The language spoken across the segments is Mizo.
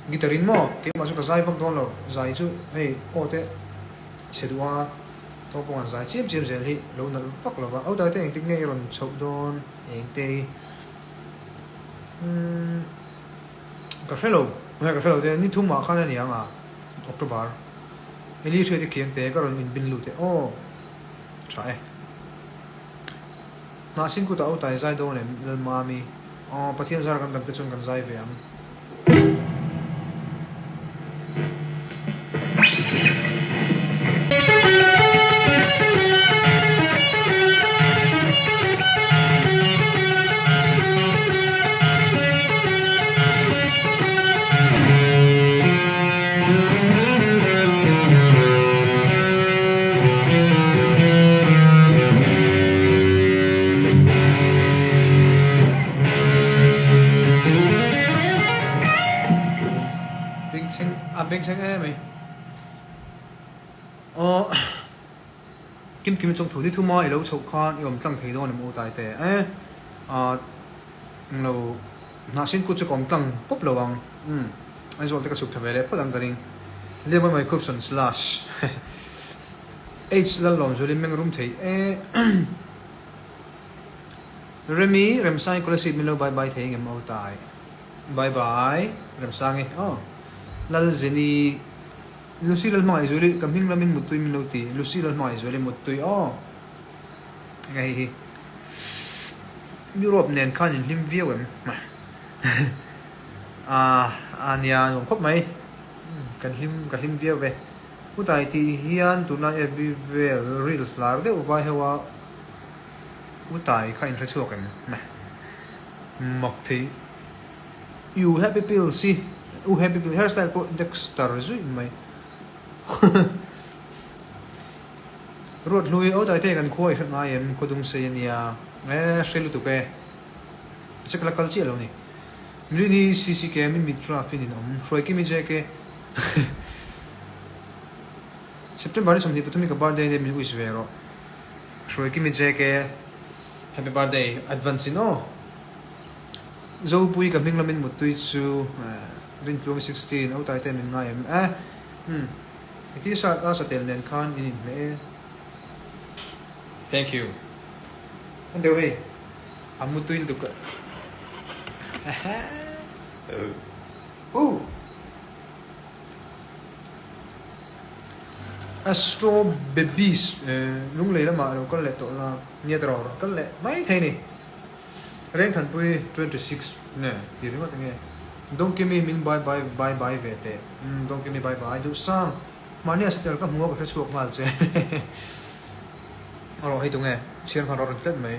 Guitar in maw? Keimah chu ka zai vak dawn lo. Zai chu hei aw te chhe duh a, tawng pawh an zai chiam chiam zel hi lo nalh vak lo va. Autai te engtik nge i rawn chhoh dawn engte hi? Umm ka hre lo, ka hre lo te ni thum ah khan a ni ang a, October. Eli hriat i khiang te ka rawn inbin lut e aw. Tha e. Hnahsin kutah Autai zai dawn em Lalmami? Aw Pathian zar kan dam te chuan kan zai ve ang. Bengchheng a bengchheng em mai. Aw Kim Kim chawng thu ni thuma i lo chhoh khan i awm tlang thei dawn em u Taite e ah englo hnahsin kut chu ka awm tlang pawp lo ang umm Aizawl te ka chhuk tha ve leh phawt ang ka ring Liam mai khup sawn slash H Lallawmzualin meng rum thei e Remi Remsangi Kolasib min lo bye bye thei engem aw Tai bye bye Remsangi aw Lalzini Lucy Lalhmangaihzuali ka hming lamin muttui min lo ti Lucy Lalhmangaihzuali muttui aw enge hei hi Europe nen khan in hlim viau em a nia nuam khawp mai kan hlim ka hlim viau ve Hutai tih hian tuna FB vel reels lar deuh vai ho a Hutai kha in hre chhuak em mak thei U happy pills hi U happy pills hairstyle pawh Dexter zuih mai Ruat hlui aw Taite kan khua i hre ngai em khaw sei ania e hre lutuk e check la kal chiah lo ni Milini CCK mi Mitra fin in awm Hruaikimi JK September ni 23 hi ka birthday ania min wish ve rawh Hruaikimi JK Happy birthday advance in aw Zopui ka hming lamin muttui chu Rintluang 16 Autai te min ngai em eh umm i t-shirt a satel nen khan in inhmeh e Thank you An deuh hei a muttui lutuk a Ooh Astro Babies Lunglei lamah a lo kal leh tawh la nia tawh rawn kal leh mai thei ni. Rengthanpui 26 nge ti ringawt enge Dawngkimi min bye bye bye bye ve teh umm Dawngkimi bye bye Duhsang mahni a satel ka hmu a ka hre chhuak nghal che Rawh hei tunge chhiar nghal rawh rawn tlat mai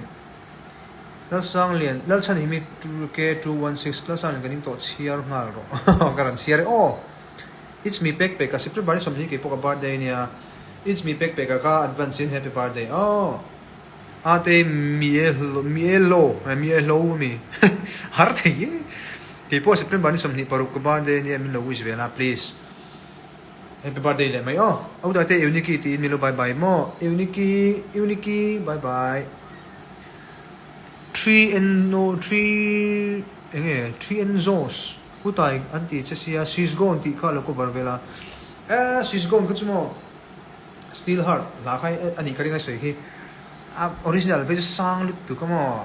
Lalsanglian Lalchhanhimi K 216 Lalsanglian ka ning tawh chhiar nghal rawh ka rawn chhiar e aw It's me pek pek a September ni 20 keipawh ka birthday ania It's me pek pek a ka advance in happy birthday aw. A te mi e mi e lo mi e hlo mi har thei e kei pawh September ni 26 ka birthday ania min lo wish ve la please happy birthday leh mai aw Auda te Euniki tiin min lo bye bye maw Euniki Euniki bye bye Three N O three enge three N Zos hutai an ti che sia she's gone tih kha lo cover vel a e she's gone kha chu maw Steel heart hla kha a nih ka ring a sawi khi a original phei chu sang lutuk a maw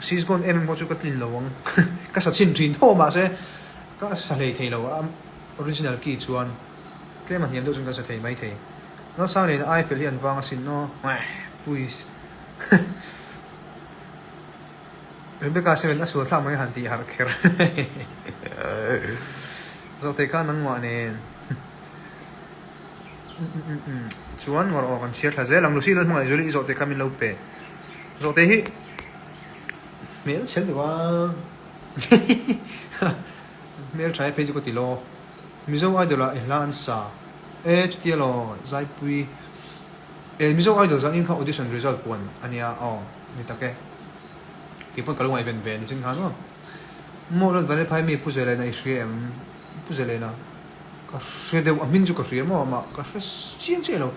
she's gone em em pawh chu ka tlin lo ang ka sa chhin thin tho mahse ka sa hlei thei lo a original key chuan tlem a hniam deuh chuan kan sa thei mai thei Lalsang leh Eiffel hi an vang asin aw please Rebecca seven a sual thlak mai han tih harh kher zawh thei kha nangmah nen. Chuan ngawr aw kan chhiar thla zel ang Lucy Lalhmangaihzuali i zawhte kha min lo pe. Zawhte hi hmel chhel deuh a hmel tha e phei chu ka ti lo. Mizo Idol ah i hla an sa e chutia law Zaipui e Mizo Idol zan in kha audition result puan ania aw ni tak e. Keipawh ka lo ngaihven ve nichin khan aw. Maw Lal Vanlephai mi Pu Zelena i hria em? Pu Zelena. Ka hre deuh, a hming chu ka hria maw amah ka hre chiang chiah lo.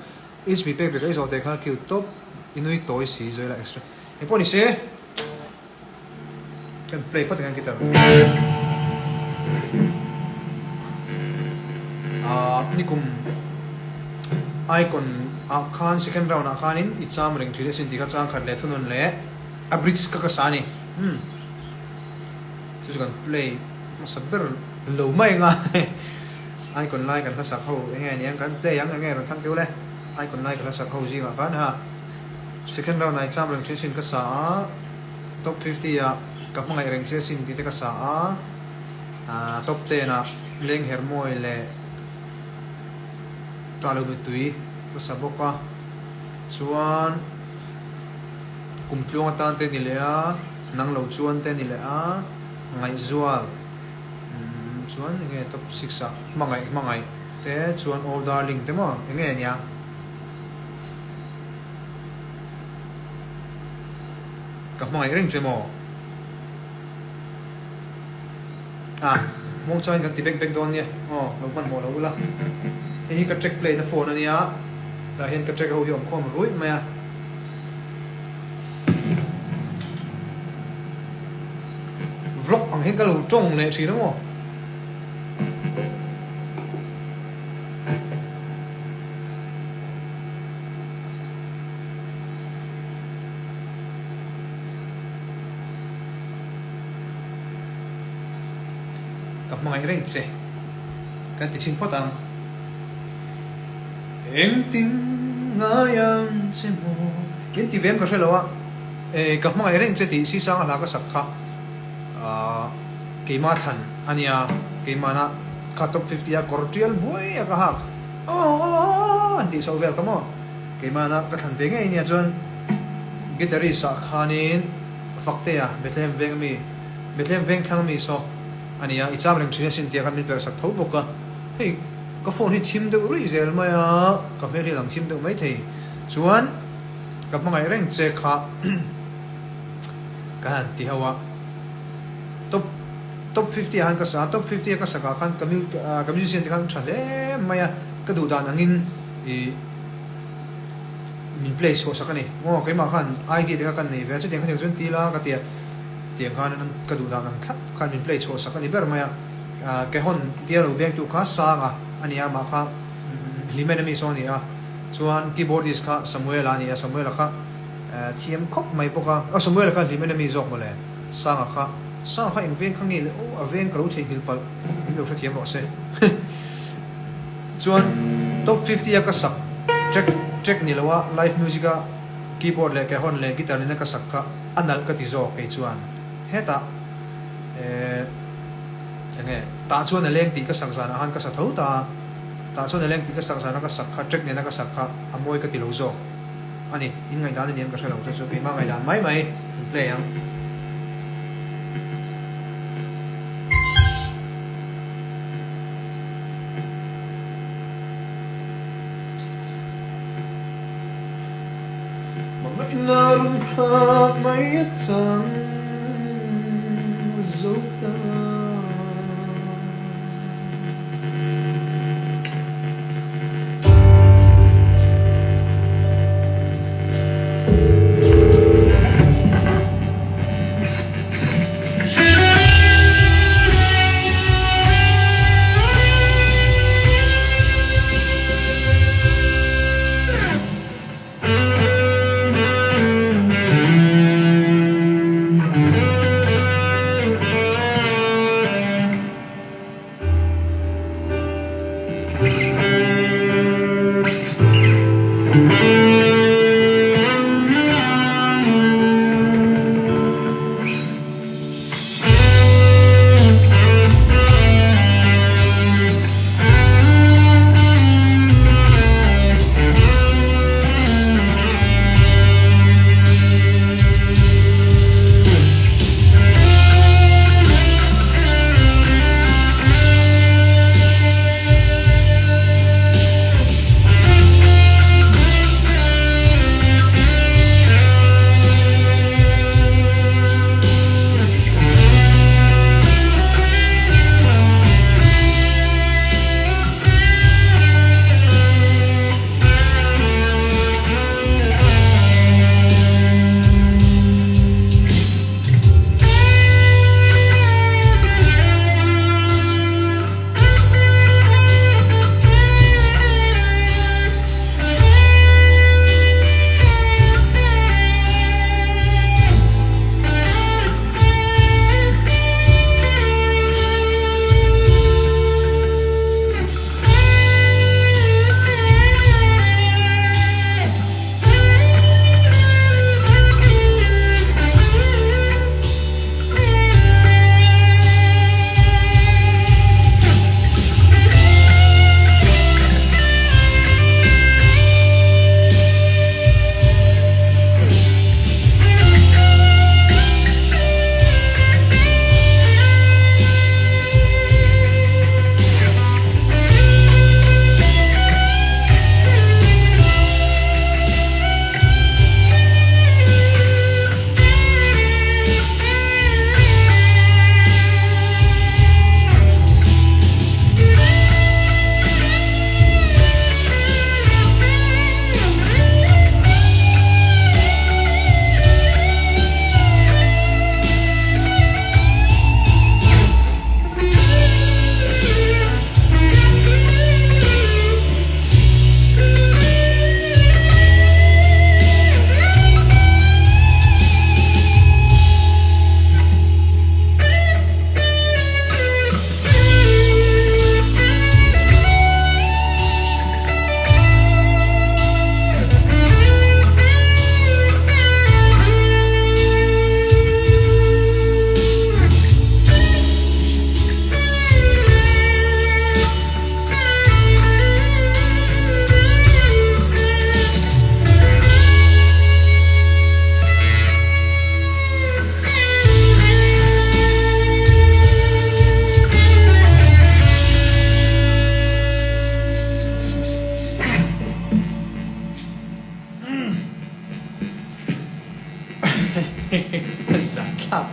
HB pek pek a i zawh teh khan cute tawp, i nui tawi si Zoela extra. Engpawh ni se, kan play phawt ang guitar. Nikum Icon ah khan second round ah khanin i cham reng thin asin tih kha chang khat leh thunawn leh a bridge ka ka sa a ni. Umm chu chu kan play hmasa ber lo mai anga Icon lai kan hlasak ho enge aniang kan play ang enge rawn thlang teuh le Icon lai kan hlasak ho zingah khan ha second round ah i cham reng thin asin ka sa a top 50 ah ka hmangaih reng che asin tih te ka sa a. Top ten ah leng her mawi leh tah lo mittui ka sa bawk a, chuan kum tluang atan te ni leh a, nang lo chuan te ni leh a, ngaihzual chuan enge top six ah hmangaih hmangaih te chuan oh darling te maw enge ania. Ka hmangaih reng che maw? A, muang chuan kan ti bek bek dawn nia, aw lo hmanhmawh lo ula. Hei hi ka track play na phone a nia, tah hian ka track ho hi a awm khawm ruih mai a. Vlog ang hian ka lo tawng leh thin a maw? Ka hmangaih reng che kan ti chhin phawt ang. Engtin ngai ang che maw? In ti vem ka hre lo a, e ka hmangaih reng che tih Sisanga hla ka sak kha keimah thlan a nia, keimahna kha top 50 a kawr tial buai a ka hak aw aw an tih chhoh vel kha maw. Keimahna ka thlan ve ngei nia chuan guitarist ah khanin Faktea Bethlehem veng ami Bethlehem veng thlang ami saw a nia i cham reng thin asin tia khan min perh sak tho bawk a, hei ka phone hi thim deuh ruih zel mai a, ka hmel hi a lang thim deuh mai thei chuan ka hmangaih reng che kha ka han ti ho a, top top 50 ah khan ka sa a, top 50 a ka sak ah khan ka ka musician te khan tha hle mai a, ka duh dan angin ih. Min play chhuah sak a ni. Aw keimah khan idea te kha kan nei ve a, chutiang kha tiang chuan ti la ka ti a, tiang khan ka duh dan ang thlap khan min play chhuah sak a ni ber mai a. Kehawn tia lo bengtu kha Sanga a ni a, amah kha Hlimen ami saw a ni a, chuan keyboardist kha Samuela a ni a, Samuela kha thiam khawp mai bawk a, aw Samuela kha Hlimen ami zawk mawle, Sanga kha, Sanga kha eng veng kha nge le aw a veng ka lo theihnghilh palh, min lo hrethiam rawh se. Chuan top 50 a ka sak track track ni lo a live music a keyboard leh cajon leh guitar nena ka sak kha a nalh ka ti zawk kei chuan hetah eh enge tah chuan a leng tih ka sak zanah khan ka sa tho ta a tah chuan a leng tih ka sak zana ka sak kha track nena ka sak kha a mawi ka ti lo zawk a ni in ngaihdan a ni em ka hre lo chu chu keimah ngaihdan mai mai in play ang. Hmangaihna run thlak mai a chang zo ta.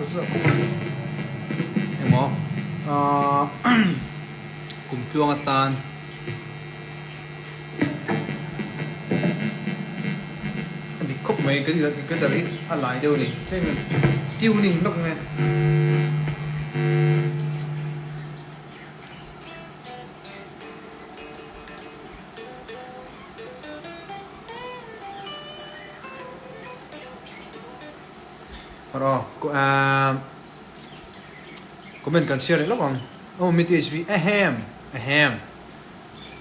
zauh a. Emaw ahh kum tluang atan a dik khawp mai ka guitar hi a lai deuh a ni tlem in tuning lawk nge. Comment kan chhiar leh lawk ang. Aw mi THV ahem ahem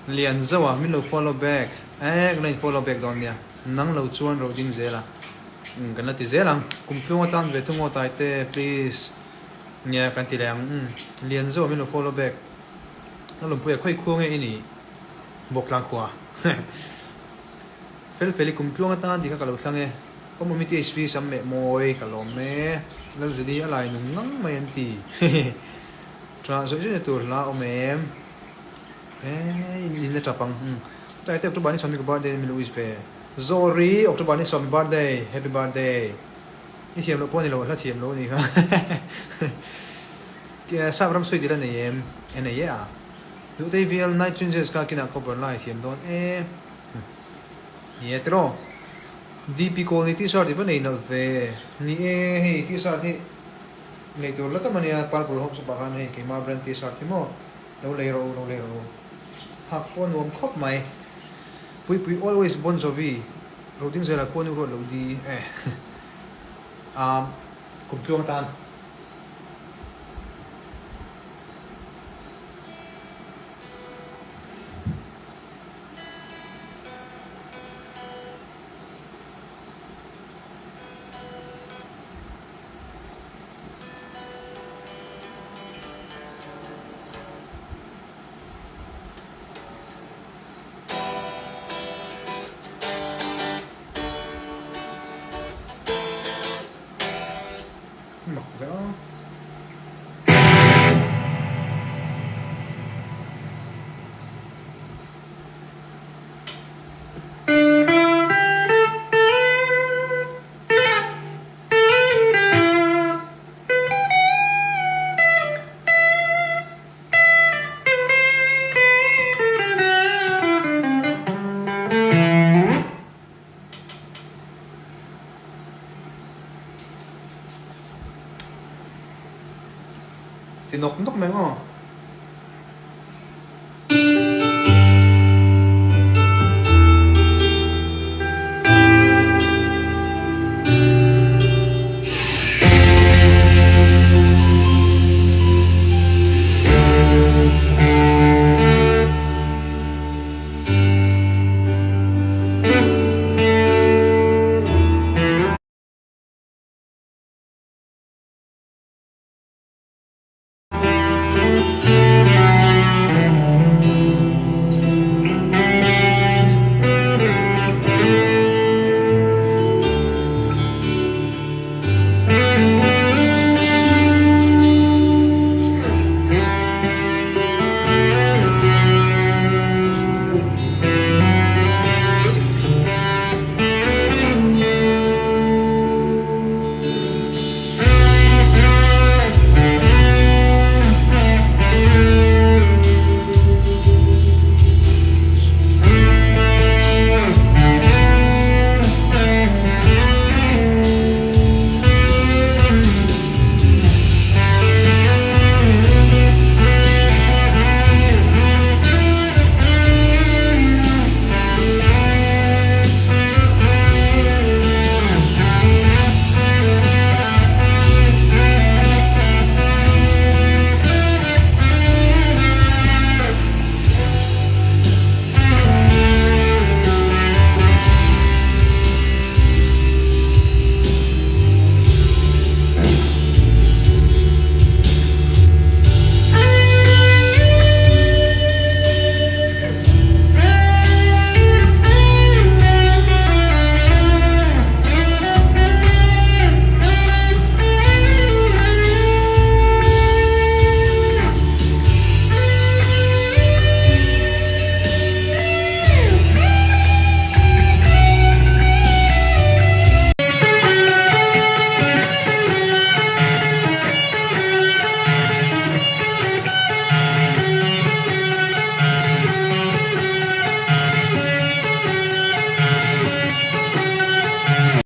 Lian zauh a min lo follow back eh kan la in follow back dawn nia nang lo chuan ro ding zel a umm kan la ti zel ang kum tluang atan ve thung aw taite please nia kan ti leh ang umm Lian zauh a min lo follow back a lawmpuia khawi khua nge i nih Bawktlang khua Fel fel i kum tluang atan tih kha ka lo thlang e. Awmawmi THV sam meh mawi ka lawm e. Lalzeli a lai nung ngang mai an ti. Ṭah zawih zawihna tur hla awm em? Eii in la ṭap ang. Umm. Chutah te October ni sawmi ka birthday min lo wish ve. Zawri October ni sawmi birthday happy birthday. I thiam loh pawh a ni lo, hla thiam loh a nih kha. Sap ram sawi dil a nei em? E nei e a. Duhtei vial Night Changes kha kinah cover lai thiam dawn e. Ni e tiraw? DP Colony t-shirt i va nei nalh ve. Ni e, hei t-shirt hi lei tur la tam a nia, Purple Home Shop ah khan hei keima brand t-shirt hi maw lo lei rawh u, lo lei rawh u. Hak pawh a nuam khawp mai. Puipui always Bon Jovi, Roding Zela khuanu ruat lo di e. Ahm, kum tluang atan. Mak ve a. Ti nawk nawk mai maw?